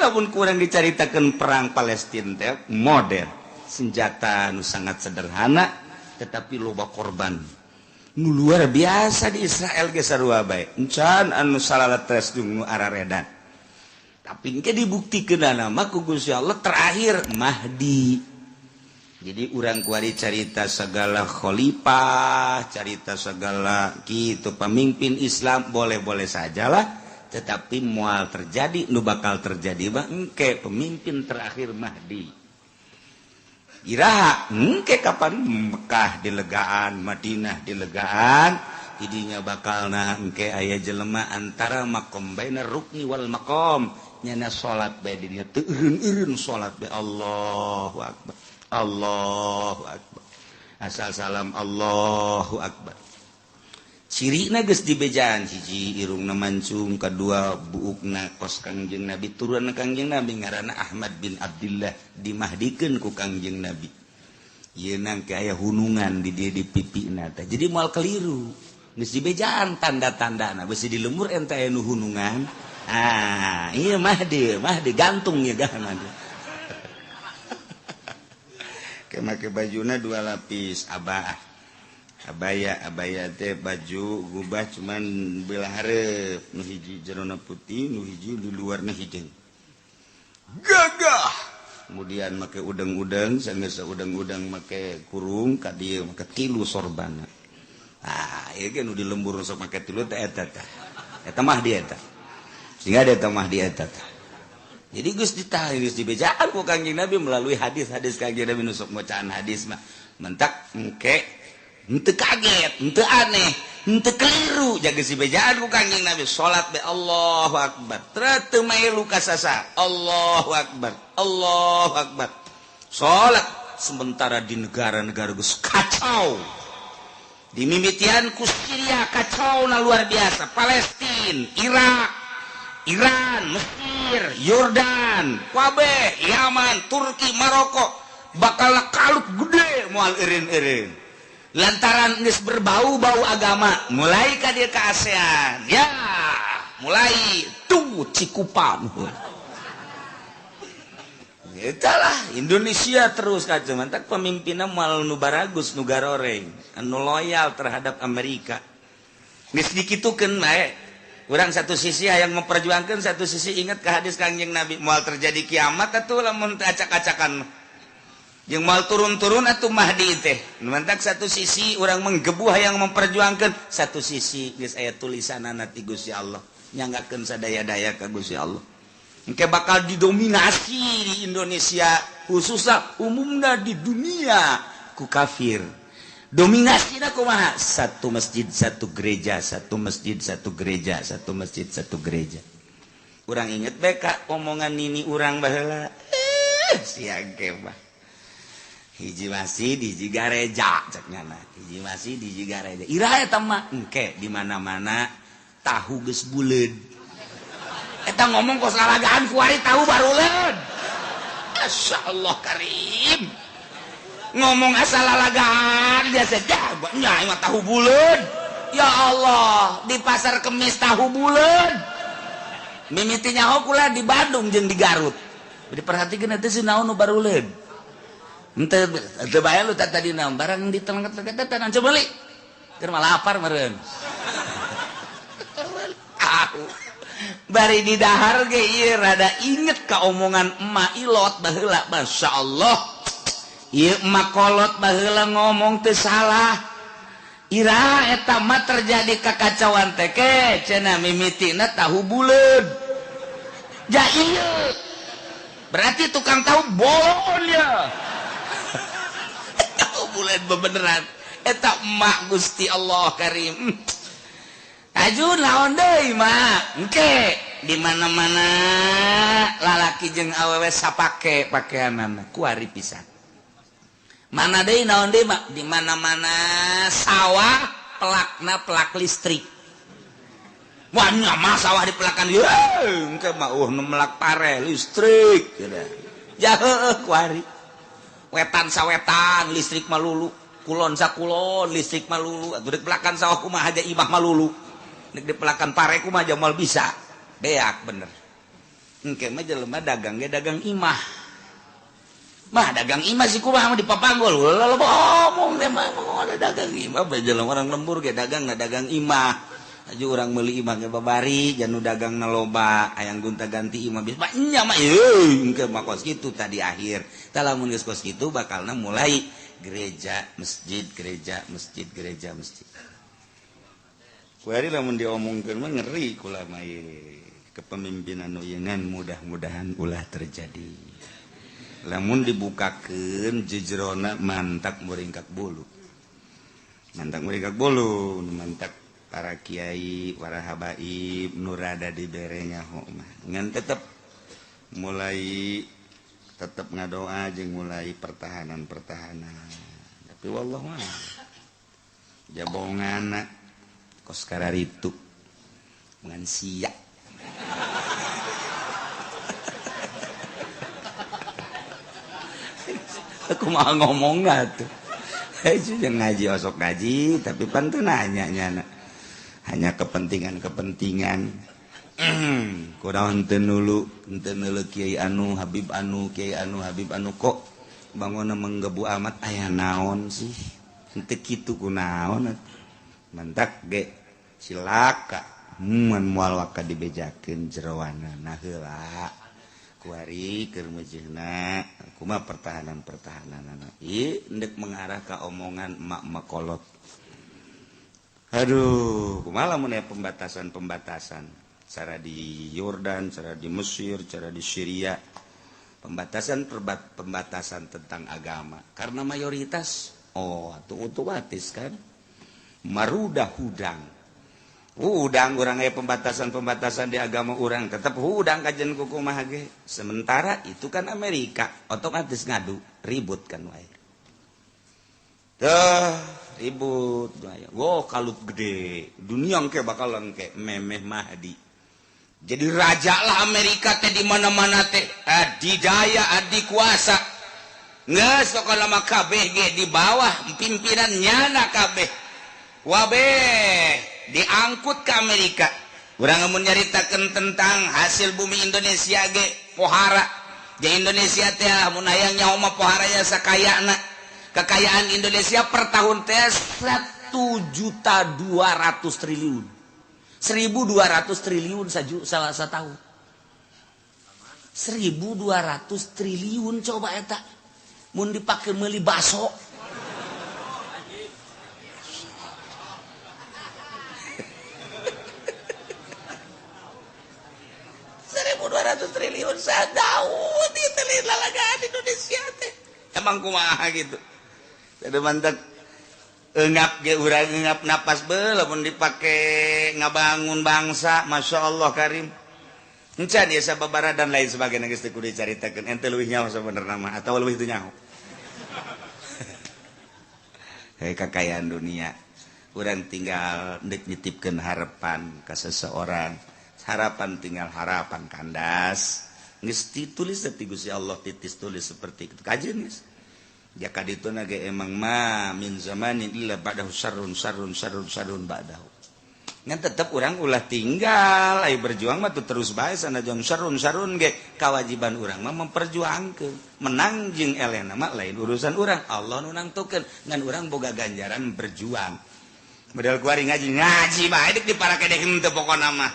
Lamun kurang dicaritakan perang Palestina teh modern, senjata nu sangat sederhana, tetapi loba korban nu luar biasa. Di Israel ge sarua bae, encan anu salaletres jeung nu araredan, tapi engke dibuktikeun mah ku Gusti Allah terakhir Mahdi. Jadi urang kuari carita segala khalifah, carita segala gitu pemimpin Islam, boleh-boleh sajalah, tetapi mual terjadi. Nu bakal terjadi mah engke pemimpin terakhir Mahdi. Iraha engke, kapan Mekah dilegaan, Madinah dilegaan, jadinya bakal nah engke aya jelema antara makom, baina rukni wal makom, nyana salat bae di dieu teu eureun-eureun, salat bae Allahu akbar, Allahu akbar, asal salam Allahu akbar. Cirina geus dibejaan: hiji, irungna mancung, kedua, buukna kos Kangjeng Nabi, turun Kangjeng Nabi, ngaranna Ahmad bin Abdullah, dimahdikeun ku Kangjeng Nabi. Ieu nang aya hunungan di dieu, di pipina teh, jadi moal keliru. Geus dibejaan tanda-tandana, besi di lembur ente aya nu hunungan, ah iya Mahdi, Mahdi gantung ya gah Mahdi. Make bajuna dua lapis, abah abaya, abaya teh baju gubah, cuman belah hareup, nu hiji jerona putih, nu hiji di luarna hideung, gagah. Kemudian make udang-udang, sanggeus udang-udang make kurung ka dieu, make tilu sorbana. Ah, ieu ge nu di lembur sok make tilu teh, eta tah, eta mah di eta, sehingga eta mah di eta tah. Jadi geus ditahan, geus dibejaan ku Kangjeng Nabi melalui hadis-hadis Kangjeng Nabi. Nu sok macaan hadis mah mentak engke henteu kaget, henteu aneh, henteu keliru. Jaga si bejaan ku Kangjeng Nabi, salat be Allahu akbar, teu melu kasasa, Allahu akbar, Allahu akbar, salat. Sementara di negara-negara geus kacau, dimimitian ku Syria, kacau na luar biasa, Palestina, Irak, Iran, Mesir, Yordan, kabeh, Yaman, Turki, Maroko, bakal kalut gede, moal eureun-eureun lantaran geus berbau-bau agama. Mulai ka dieu ka ASEAN ya, mulai tuh Cikupa. Itulah Indonesia terus kacau. Mantak pemimpinnya moal nu baragus, nu garoreng, anu loyal terhadap Amerika. Geus dikitukeun bae. Urang satu sisi yang memperjuangkan, satu sisi ingat ke hadis Kangjeng Nabi, moal terjadi kiamat atuh lamun teu acak-acakan jeung moal turun-turun atuh Mahdi teh. Mantak satu sisi urang menggebu yang memperjuangkan, satu sisi geus aya tulisanana ti Gusti Allah, nyanggakeun sadaya-daya ka Gusti Allah. Engke bakal didominasi di Indonesia khususnya, umumnya di dunia, ku kafir. Dominasi kumaha? Satu masjid satu gereja, satu masjid satu gereja, satu masjid satu gereja. Urang inget BK omongan ini urang baheula, eh siang mah hiji masjid hiji gareja, cek nyana, hiji masjid hiji gareja. Iraha eta mah? Engke di mana-mana tahu geus buleud. Eta ngomong kos lalagaan kuari tahu baruleud. Masya Allah karim, ngomong asal lalagaan biasa nya mah tahu buleud. Ya Allah, di pasar Kemis tahu buleud. Mimitinya kula di Bandung jeung di Garut, diperhatikan itu si naon nu baruleud. Henteu teu bae lu tadi naon barang di tengah-tengah teh, coba beli keur mah lapar meureun. Tahu bari di dahar ge ieu rada inget ka omongan emak ilot baheula. Masya Allah, ieu emak kolot baheula ngomong teu salah. Ira eta mah terjadi kekacauan teh ke cenah mimitina tahu buleud. Ja ieu berarti tukang tahu bolon ya, tahu buleud bebeneran eta emak. Gusti Allah karim. Aju naon deui mak? Engke di mana-mana lalaki jeung awewe sapake pakaianana, kuari pisan. Mana deui, naon deui mak? Di mana-mana sawah pelakna pelak listrik. Wah nya mah sawah dipelakan ye, engke mah nu melak pare listrik ja heueuh kuari. Wetan sawetan listrik malulu, kulon sakulon listrik malulu. Atuh dek pelakan sawah kumaha aja, imah malulu, dek dipelakan pare kumaha aja, moal bisa beak bener. Engke mah jelema dagang ge dagang imah. Mah dagang imah sih kumaha mah dipapanggol. Ulah loba omong teh mah ada dagang imah bae jelema orang lembur ge dagang dagang imah. Aju urang meuli imah ge babari janu dagang na loba hayang gonta-ganti imah bisa nya mah euy engke mah kos kitu tadi akhir. Tah lamun geus kos kitu bakalna mulai gereja, masjid, gereja, masjid, gereja, masjid. Kuari lamun diomongkeun mah ngeri kula mah ieu. Kepemimpinan nu ieu mudah-mudahan ulah terjadi. Lamun dibukakeun jejerona mantak muringkak bulu. Mantak muringkak bulu, mantak para kiai, para habaib nu rada dibere nyaho mah. Ngan tetep mulai tetep ngadoa jeung mulai pertahanan-pertahanan. Tapi wallahu a'lam. Jabongana kos kararitu ngan sia. Aku mau ngomong nggak tuh? Yang ngaji osok ngaji, tapi pan tuh nanya nyana. Hanya kepentingan-kepentingan. Kunaon teu nulu kiai anu, Habib anu, kiai anu, Habib anu kok bangunna menggebu amat aya naon sih? Henteu kitu kunaon atuh. Mantak ge cilaka mun moal waka dibejakeun jeroana nah heula. Kuari keur meujeuhna kumaha pertahanan-pertahananana. Ieu endek mengarah ka omongan emak-emak kolot. Aduh, kumaha lamun aya pembatasan-pembatasan cara di Yordan, cara di Mesir, cara di Syria. Pembatasan pembatasan tentang agama karena mayoritas oh atuh otomatis kan marudah hudang. Hudang urang aya pembatasan-pembatasan di agama urang tetap hudang kajian kuku mah ge. Sementara itu kan Amerika otomatis ngadu ribut kan wae. Tuh ribut wae. Wah kalut gede dunia engke bakalan ke memeh Mahdi. Jadi raja lah Amerika teh di mana-mana teh adidaya adi kuasa. Geus pokona mah kabeh ge di bawah pimpinan nyana kabeh. Wabeh diangkut ke Amerika. Urang mun nyaritakeun tentang hasil bumi Indonesia ge pohara. Di Indonesia teh mun hayang nyaho mah pohara ya sakayana. Kekayaan Indonesia per tahun teh 1.200 triliun. 1.200 triliun saju salah satahun. 1.200 triliun coba eta. Mun dipake meuli baso. Triliun sadaun di lalagaan Indonesia teh. Emang kumaha gitu. Ada mantak engap ge urang engap napas be lamun dipake ngabangun bangsa, Masya Allah karim. Encan ya sababara dan lain sebagainya geus teu kudu dicaritakeun. Ente leuwih nyaho sabenerna mah atawa leuwih teu nyaho. Hei kakayaan dunia. Urang tinggal ndek nitipkeun harapan ka seseorang. Harapan tinggal harapan kandas. Geus ditulis teh Gusti Allah titis tulis seperti itu. Kajeun geus. Jaka dituna ge emang ma min zamanin illa ba'dahu sarrun sarrun sarrun sarrun ba'dahu. Ngan tetep urang ulah tinggal, ayo berjuang mah tuh terus bae sanajan sarrun sarrun ge kewajiban urang mah memperjuangkeun. Menang jeung elehna mah lain urusan urang, Allah nu nangtukeun. Ngan urang boga ganjaran berjuang. Model kuari ngaji ngaji bae deuk diparakedeh henteu pokona mah.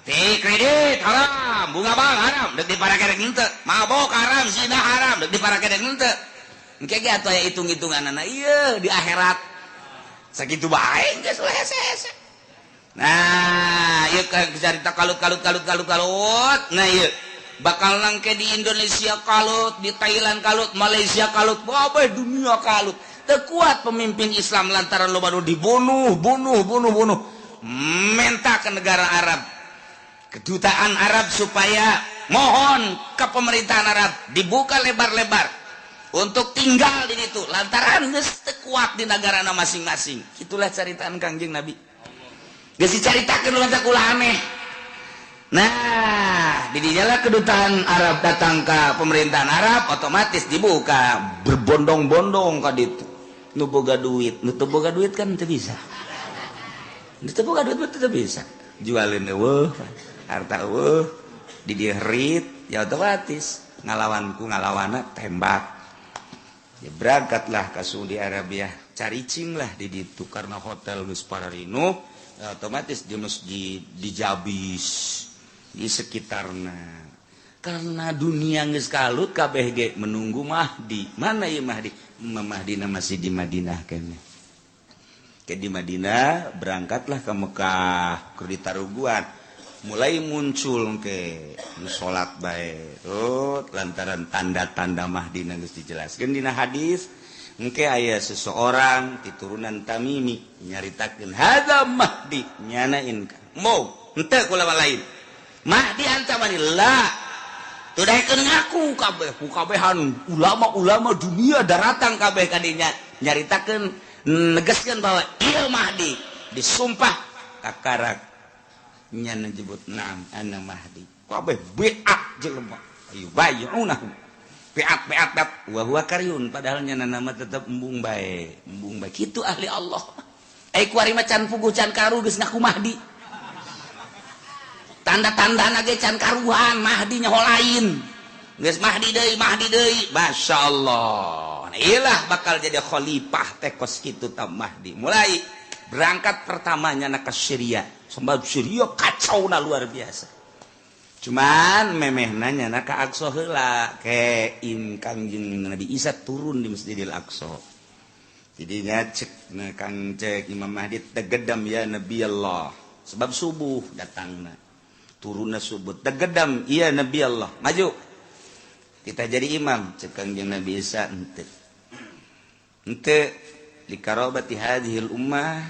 Ti kredit haram, bunga bank haram, deuk diparakedeh henteu. Mabok haram, zina haram, deuk diparakedeh henteu. Engke ge atuh aya hitung-hitunganana ieu di akhirat. Sakitu bae geus hese-hese. Nah, ieu carita kalut kalut kalut kalut kalut. Nah ieu bakal nangke di Indonesia kalut, di Thailand kalut, Malaysia kalut, kabeh dunia kalut. Teu kuat pemimpin Islam lantaran loba nu dibunuh, bunuh, bunuh, bunuh. Minta ke negara Arab, kedutaan Arab supaya mohon ke pemerintahan Arab dibuka lebar-lebar untuk tinggal di situ lantaran geus teu kuat di negarana masing-masing. Itulah caritaan Kangjeng Nabi. Geus dicaritakeun ulah ulah aneh. Nah, di dinya kedutaan Arab datang ke pemerintahan Arab otomatis dibuka berbondong-bondong ka ditu. Nu boga duit, nu teu boga duit kan teu bisa. Nu teu boga duit mah teu bisa. Jualin eueuh, harta eueuh. Di dieu herit ya otomatis ngalawanku ngalawana tembak. Ya berangkatlah ke Saudi Arabia, caricing lah di ditu karena hotel geus pararinuh, ya otomatis di masjid dijabis di sekitarna. Karena dunia geus kalut kabeh ge menunggu Mahdi. Mana ieu Mahdi? Mahdi masih di Madinah keneh. Ke di Madinah berangkatlah ke Mekah keur ditaruguan. Mulai muncul ke nu salat bae. Oh, lantaran tanda-tanda Mahdi geus dijelaskeun dina hadis, engke aya seseorang ti turunan Tamimi nyaritakeun hadza Mahdi nyana inka. Mau henteu kula lain. Mahdi anta la tudaikeun ngaku kabeh ku kabehan ulama-ulama dunia daratang kabeh kadinya nyaritakeun negaskeun bahwa ieu Mahdi disumpah kakarak nya nyebut naam ana Mahdi kabeh beat jelema ayu bayunahu beat beat beat wa huwa karyun padahal nya nama tetep embung bae kitu ahli Allah ai kuari mah can puguh can karu geus ngaku Mahdi tanda-tanda ge can karuhan Mahdi nyaho lain geus Mahdi deui masyaallah. Nah, iyalah bakal jadi khalifah teh kos kitu ta Mahdi mulai berangkat pertamanya na ka Syria sebab Syria kacau na luar biasa cuman memehna nya ka Aqsa heula ke in Kangjeng Nabi Isa turun di Masjidil Aqsa jadinya cek na Kang cek Imam Mahdi tegedam ya Nabi Allah sebab subuh datangna turunna subuh tegedam iya Nabi Allah maju kita jadi imam cek Kangjeng Nabi Isa henteu henteu likarabati hadhil ummah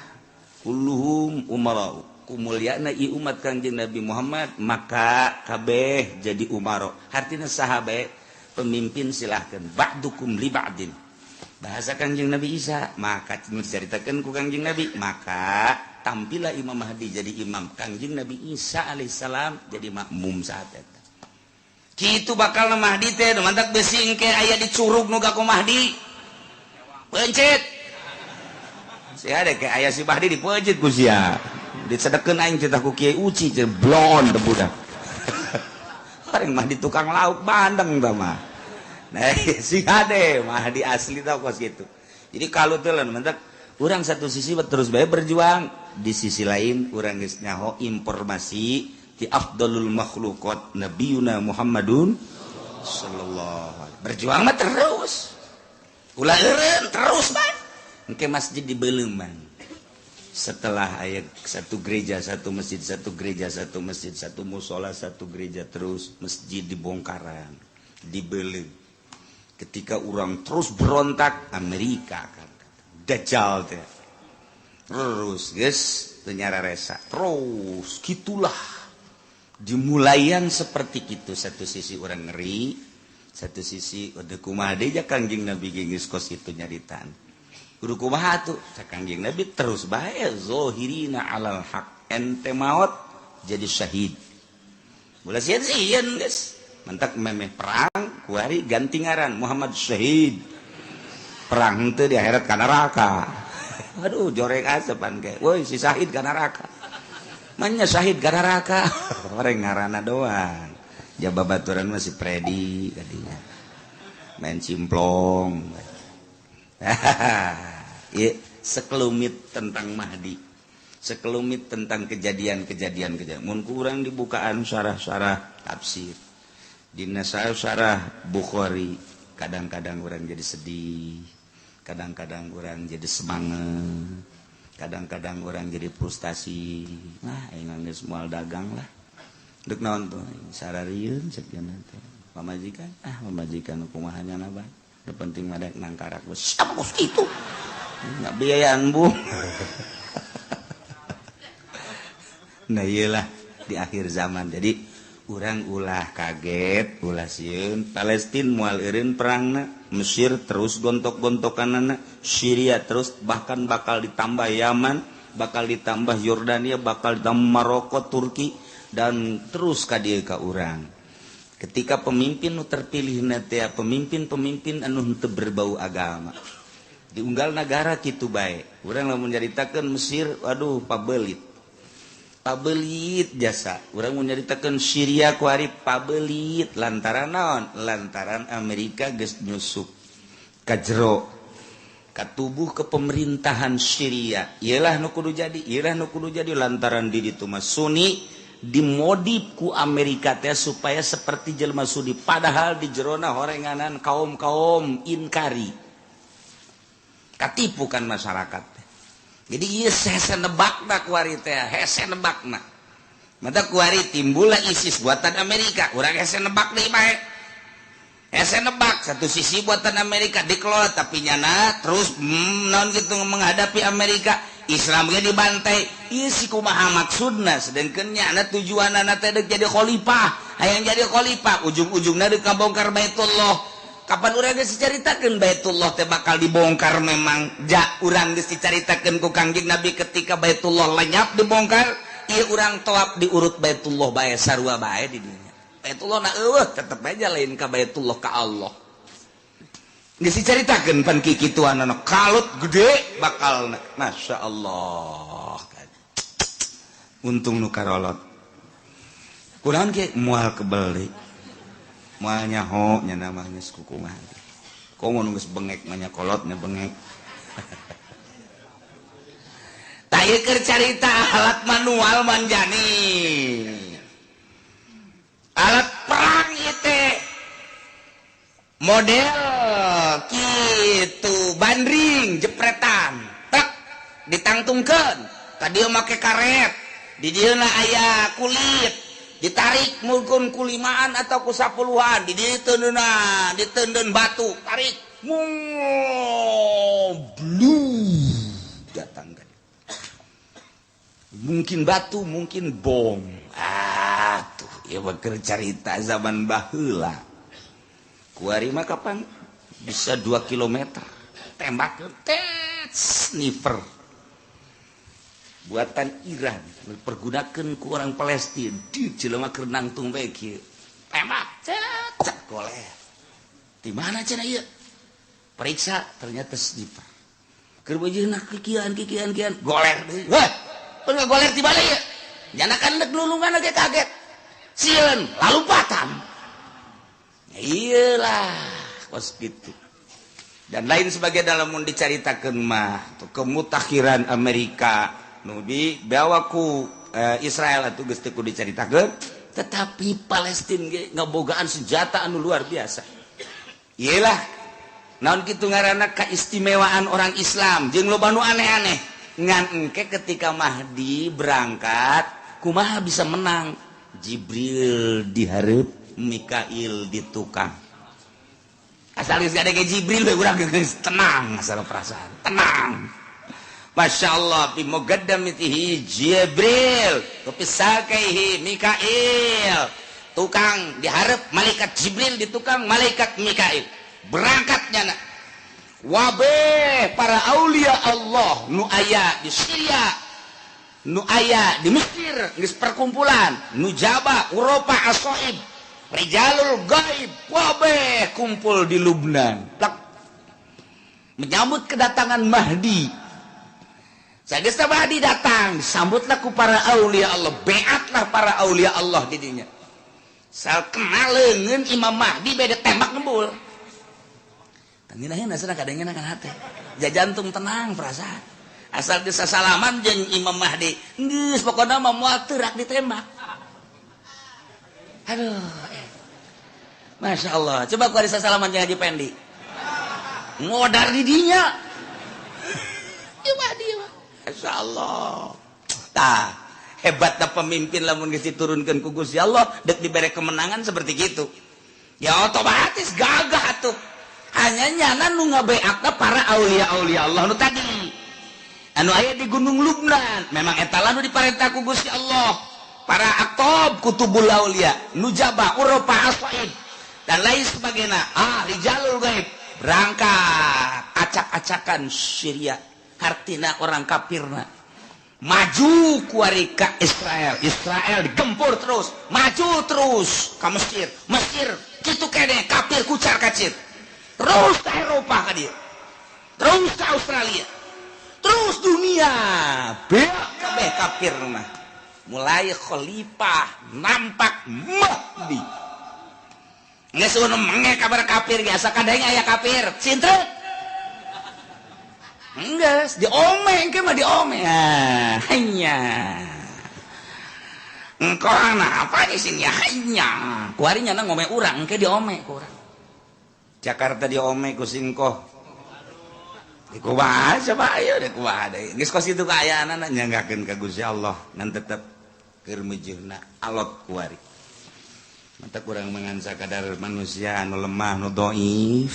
kulluhum umara kumulyana i umat Kangjeng Nabi Muhammad maka kabeh jadi umaro hartina saha bae pemimpin silahkan ba'dukum li ba'din bahasa Kangjeng Nabi Isa maka diceritakeun ku Kangjeng Nabi maka tampillah Imam Mahdi jadi imam Kangjeng Nabi Isa alaihissalam jadi makmum saat eta kitu bakal Mahdi teh mantak besi engke aya di curug nu gaku Mahdi pencet sia ada ke aya si Mahdi dipencet ku sia disedekeun aing teh ku Kiai Uci teh blon teh budak paling Mahdi tukang lauk bandeng tah mah. Nah si ade Mahdi asli tah kos kitu. Jadi kalau teh lamun mantak urang satu sisi terus bae berjuang di sisi lain urang geus nyaho informasi ti afdalul makhluqat nabiyuna Muhammadun sallallahu alaihi berjuang mah terus ulah eureun terus bae engke masjid di Beleuman setelah ayat satu gereja satu masjid satu gereja satu masjid satu musola satu gereja terus masjid dibongkaran dibeli ketika orang terus berontak Amerika kan Dajjal teh terus guys resa terus gitulah dimulaian seperti itu satu sisi orang ngeri satu sisi udah kumaha deui ja Kangjeng Nabi geus kos itu nyaritaan kudu kumaha tuh Kangjeng Nabi terus bae zahirina alal haq ente maot jadi syahid ulah sieun-sieun geus mentak memeh perang kuari ganti ngaran Muhammad Syahid perang teu di akhirat ka neraka aduh joreng asepan ke woi si Syahid ka neraka manya Syahid ka neraka orang ngaranna doang jaba baturan masih Predi tadinya main cimplong. Ya, sekelumit tentang Mahdi, sekelumit tentang kejadian-kejadian kejadian mun kurang dibukaan syarah-syarah tafsir dina syarah Bukhari kadang-kadang orang jadi sedih, kadang-kadang orang jadi semangat, kadang-kadang orang jadi frustasi. Nah, aing geus moal dagang lah dek naon tuh sararieun sekian teh pamajikan ah pamajikan kumaha nya bae. Nu penting mah dek nangkarak siapa kos kitu nggak biayaan bu. Nah iyalah di akhir zaman jadi urang ulah kaget ulah sieun Palestina moal eureun perangna Mesir terus gontok-gontokanana Syria terus bahkan bakal ditambah Yaman bakal ditambah Yordania bakal ditambah Maroko Turki dan terus ka dieu ka urang ketika pemimpin nu terpilih teh pemimpin-pemimpin anu henteu berbau agama diunggal negara kitu bae urang lamun nyaritakeun Mesir waduh pabelit Pabelit jasa urang mau nyaritakeun Syria kuari, pabelit lantaran naon? Lantaran Amerika geus nyusup ka jero ka tubuh kepemerintahan Syria. Iyalah nu kudu jadi, iyalah nu kudu jadi, lantaran di ditu mah Sunni dimodif ku Amerika teh supaya seperti jelema Sunni, padahal di jerona horenganan kaum-kaum inkari. Katipu kan masyarakat. Jadi ieu hese nebakna kuari teh, hese nebakna. Mata kuari timbullah ISIS buatan Amerika. Urang hese nebak deui bae, hese nebak. Satu sisi buatan Amerika dikelola, tapi nyana terus non gitu menghadapi Amerika, Islam ge dibantai. Ieu si kumaha maksudna? Sedangkan nyana tujuanana teh dek jadi khalifah, hayang jadi khalifah, ujung-ujungna dek ngabongkar Baitullah. Kapan urang geus dicaritakeun Baitullah teh bakal dibongkar? Memang ja urang geus dicaritakeun ku Kangjeng Nabi, ketika Baitullah lenyap dibongkar, ieu urang toap diurut Baitullah bae, sarua bae di dunia. Baitullah na eueuh, tetep aja lain ka Baitullah, ka Allah. Geus dicaritakeun pan kikituanana, kalut gede bakal. Masya Allah, untung nu karolot kunaon ge moal kebeli, moal nyaho nya namanya kumaha. Komo nu geus bengek mah nya, kolotnya bengek. Tah, ieu keur carita alat manual manjani, alat perang ieu teh model gitu, bandring jepretan tak ditangtungkeun tadi make karet, di dieu aya kulit ditarik mungkin ku limaan atau ku 10-an, di dieu teundeunna diteundeun batu, tarik blu datang kan, mungkin batu, mungkin bom. Ah tuh ya, keur carita zaman baheula. Kuari mah kapan bisa 2 km tembak tet, sniper buatan Iran dipergunakan ku orang Palestina di jelema keur nangtung bae kieu, tembak cet cet, goler. Di mana cenah ieu? Periksa, ternyata sniper. Keur beujeuna kikian kikian kian, goler deui. Wah, pernah goler di balik ya, nyana kan dek nulungan ge kaget, sieun lalupatan. Iyalah, kos gitu dan lain sebagai. Dalam mun dicaritakeun mah tuh kemutakhiran Amerika nu dibawa ku Israel atuh geus teu kudu dicaritakeun, tetapi Palestina ge ngabogaan senjata anu luar biasa. Iyalah, naon kitu ngaranna, keistimewaan orang Islam jeung loba nu aneh-aneh. Ngan engke ketika Mahdi berangkat, kumaha bisa menang? Jibril dihareup, Mikail di tukang. Asal geus gade Jibril we, urang geus tenang, asal perasaan tenang. Masya Allah, bi muqaddamatihi Jibril wa fisakaihi Mikail. Tukang diharap malaikat Jibril, di tukang malaikat Mikail. Berangkatnya nak wabe para aulia Allah nu aya di Syria, nu aya di Mesir geus perkumpulan nujaba, Eropa, asoib, rijalul gaib, wabe kumpul di Lubnan. Plak. Menyambut kedatangan Mahdi. Sageus Mahdi datang, disambutlah ku para aulia Allah, beatlah para aulia Allah di dinya. Sal kenal leungeun Imam Mahdi, beda tembak ngebul. Tanginaheun asana kadangena kan hate. Ja jantung tenang perasaan. Asal geus sasalaman jeung Imam Mahdi, geus pokona mah moal teurak ditembak. Aduh. Masya Allah. Coba ku ada sasalaman jeung Haji Pendi. Ngodar di dinya. Ieu Mahdi mah. Masya Allah. Tah, hebatna pemimpin lamun geus diturunkeun ku Gusti Allah, dek dibere kemenangan seperti gitu. Ya otomatis gagah atuh. Hanya nyana nu ngabeakna para aulia-aulia Allah nu tadi. Anu aya di Gunung Lubnan, memang eta lah nu diparentah ku Gusti Allah. Para aqtab, kutubul aulia, nujaba, Eropa, asaib dan lain sebagainya. Ah, rijalul gaib berangkat acak-acakan Syria, hartina orang kafirna. Maju kuari ka Israel, Israel digempur terus, maju terus ke Mesir, Mesir kitu kene kafir kucar kacir, terus ke Eropa ka dieu, terus ke Australia, terus dunia beak kabeh kafir mah. Mulai khalifah nampak Mahdi. Geus nu menge kabar kafir biasa kadang aya kafir. Sintret. Enggeus diome engke mah diome. Ah, hanya. Engkau apa di sini hanya. Kuari nyana ngome urang engke diome ku urang. Jakarta diome ku singkoh. Di kumaha coba ayo di kumaha deui. Geus kos kitu kaayaanana nyanggakeun ka Gusti Allah ngan tetep keur meujeuhna alot kuari. Mata kurang mengan sakadar manusia anu lemah, nu doif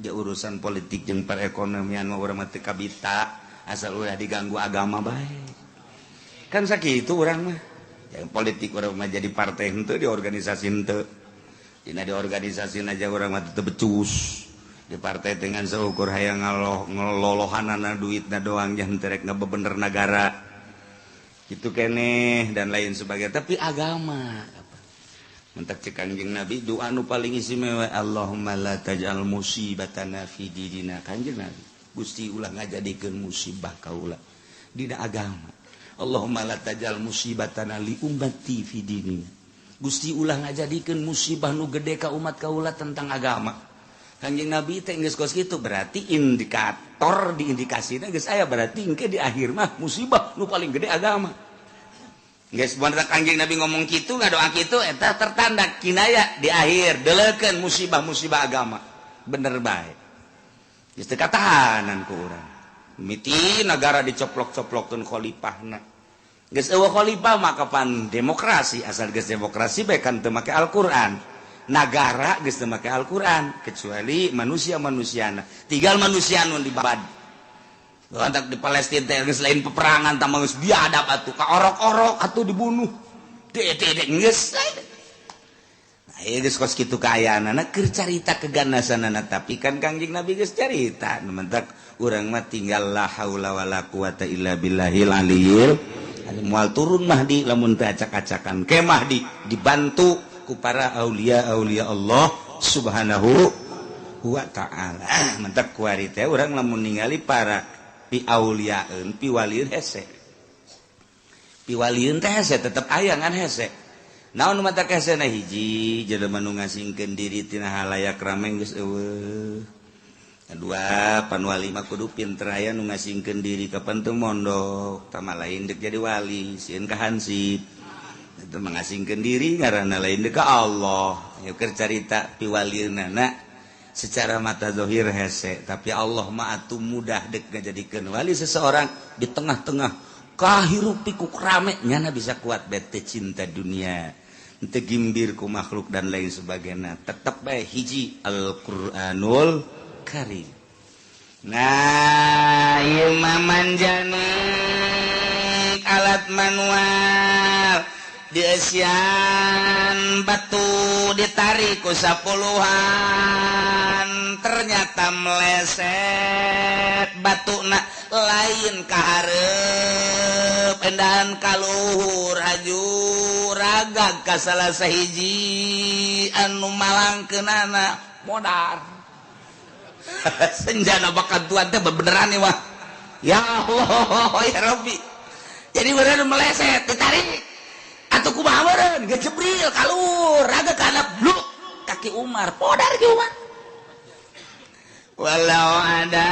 di urusan politik jeung perekonomian mah urang mah teu kabita, asal ulah diganggu agama bae. Kan sakitu urang mah. Yang politik urang mah jadi partai henteu, di organisasi henteu. Dina di organisasi aja urang mah teu becus. Di partai dengan seukur hayang ngaloh ngelolohanana duitna doang, jangan terek ngebebener negara gitu keneh dan lain sebagainya. Tapi agama mentak cek Kanjeng Nabi, doa nu paling istimewa, "Allahumma la taj'al musibatana fi dinina." Kanjeng Nabi, Gusti, ulah ngajadikeun musibah kaula dina agama. "Allahumma la taj'al musibatana li ummati fi dinina." Gusti, ulah ngajadikeun musibah nu gede ka umat kaula tentang agama. Kanjeng Nabi teh geus kos kitu, berarti indikator di indikasina geus aya, berarti engke di akhir mah musibah nu paling gede agama. Geus bener Kanjeng Nabi ngomong kitu, ngadoa kitu, eta tertanda kinaya di akhir deleukeun musibah-musibah agama. Bener bae. Geus teu katahanan ku urang. Miti negara dicoplok-coplokeun khalifahna. Geus eueuh khalifah maka pan demokrasi, asal geus demokrasi bae kan teu make Al-Qur'an. Nagara geus teu make Al-Qur'an kecuali manusia-manusiana. Tinggal manusia nu dibabad. Lantak di Palestina teh geus lain peperangan, tambah geus biadab atuh, ka orok-orok atuh dibunuh. Teh teh geus. Nah, ieu geus kos kitu kaayaanana keur carita keganasanana, tapi kan Kangjeng Nabi geus carita. Nu mentak urang mah tinggal la haula wala quwata illa billahil aliyil. Moal turun Mahdi lamun teu acak-acakan. Ke Mahdi dibantu ku para aulia-aulia Allah Subhanahu wa ta'ala. Mentak kuari teh urang lamun ningali para piauliaeun, piwalieun hese, piwalieun teh hese, tetep aya ngan hese. Naon nu mata hese na? Hiji, jelema nu ngasingkeun diri tina halayak rame geus eueuh. Kedua, pan wali mah kudu pinter, aya nu ngasingkeun diri kapan teu mondok tama, lain dek jadi wali sieun ka hansip. Itu mengasingkeun diri ngaranna, lain dek ka Allah. Yeuh keur carita piwalieunana secara mata zohir hese, tapi Allah mah atuh mudah dek ngajadikeun wali seseorang di tengah-tengah kahirup pikuk rame, nyana bisa kuat bete cinta dunia, teu gimbir ku makhluk dan lain sebagainya, tetep bae hiji Al-Qur'anul Karim. Nah, ieu mah manjanik alat manual dieusian batu, ditarik ku sapuluhan, ternyata meleset batuna, lain kaharep, endahan kaluhur, haju ragag ka salah sahiji anu malangkeunana, modar senjana bakat tuan teh. Beneran nih wah, ya Allah ya Rabbi. Jadi beneran meleset, ditarik atau kumaha meureun, gejebril kalur raga kana bluk kaki Umar, podar ki Umar. Walau ada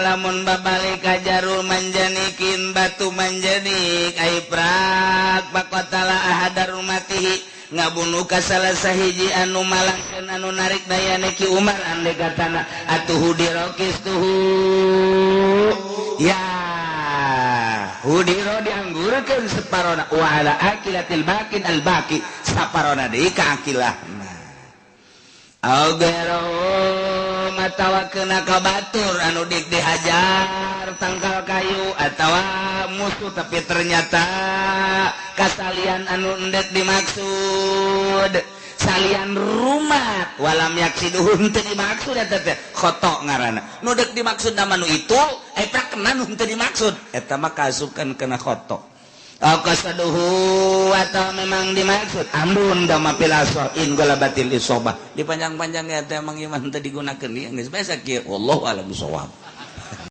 lamun babalik kajarul manjanikin batu manjanik ai prak faqatala ahada rumatihi, ngabunuh ka salah sahiji anu malangkeun anu narik dayane ki Umar, andai katana atuh hudiro kistuhu ya hudiro dianggurkeun separona, wa ala akilatil baqin al baqi, saparona deui ka akilahna. Au matawa kena ka batur anu dik dihajar tangkal kayu atawa musuh, tapi ternyata kasalian anu endek dimaksud salian rumah, walam yaksiduhun, teu dimaksud eta teh khoto ngaranna. Nu dek dimaksud nama nu itu eta kena nu teu dimaksud, eta mah kaasupan kena khoto. Qasaduhu atau memang dimaksud ambun dama pilaso in galabatil isobah dipanjang-panjang ya teh emang iman teu digunakeun ieu geus biasa kieu. Wallahu a'lam bissawab.